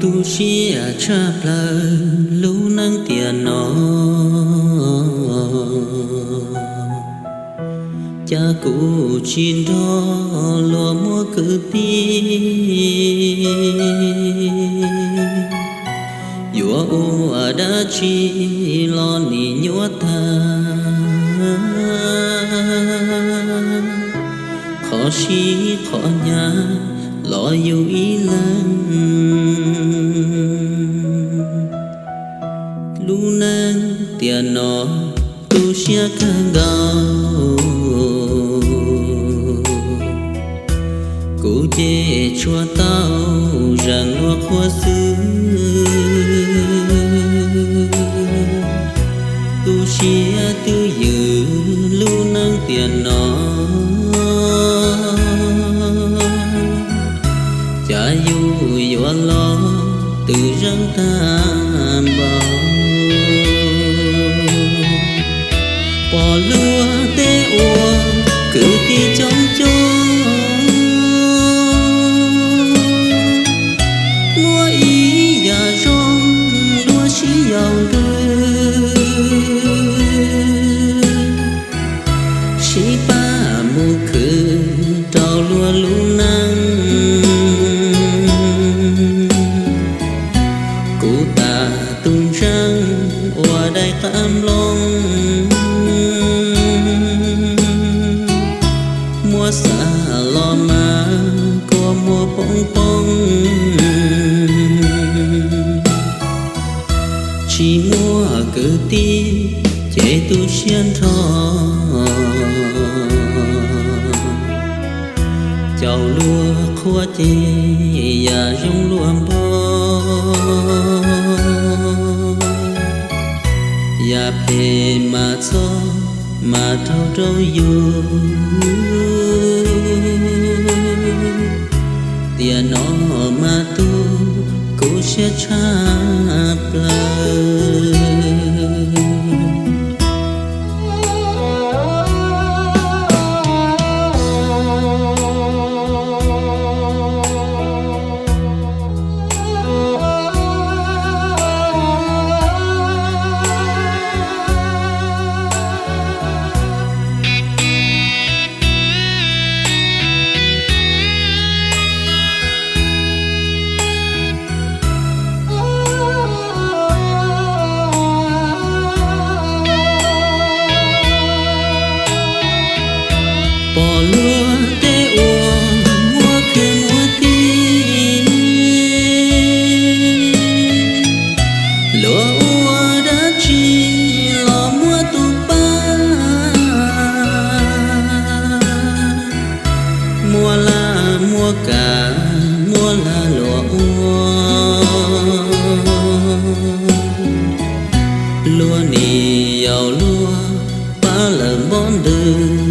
Tu siab tshaj plaws lub neej tiam no, cas kuv tsis nrog luag muaj kwv tij. Yuav ua dab tsi los nim nyuaj tag, qhov sib qhov hnyav los yus ib leeg. Lub neej tiam no tu siab kawg nkaus, kuv ces tsuas tau zeem luag qhua xwb. Tu siab twj ywm lub neej tiam no, cas yus yuav los twm zeej tag npaum. Pom luag tej uas kwv tij coob coob, muaj ib yam zoo luag sib yaum ntws, sib pab mus khwv rau luag lub neej. Kuv tas tus ntseeg ua dai qab nplooj, muab xa los mas kua muag poob poob. Tsis muaj kwv tij ces tu siab nrho, caum luag qhua ces yam zoo luag npog. Yam phem mas txhob mas raug rau yus, tiam no mas tu kuv siab tshaj plaws. Pom luag tej uas muaj kwv muaj tij, luag ua dab tsi los muaj tus pab, muaj laj muaj kam muaj lag luam ua. Luag nim yaum luag pab lawm npaum ntws,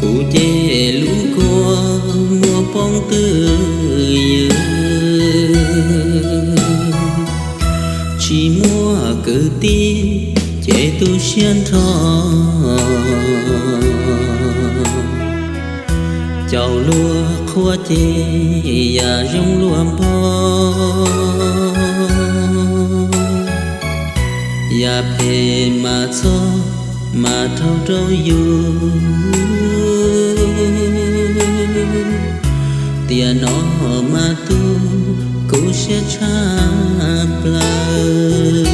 kuv ces lub kua muag poob twj ywm. Tsis muaj kwv tij ces tu siab nrho, caum luag qhua ces yam zoo luag npog. Yam phem mas txhob mas raug rau yus, tiam no mas tu kuv siab tshaj plaws.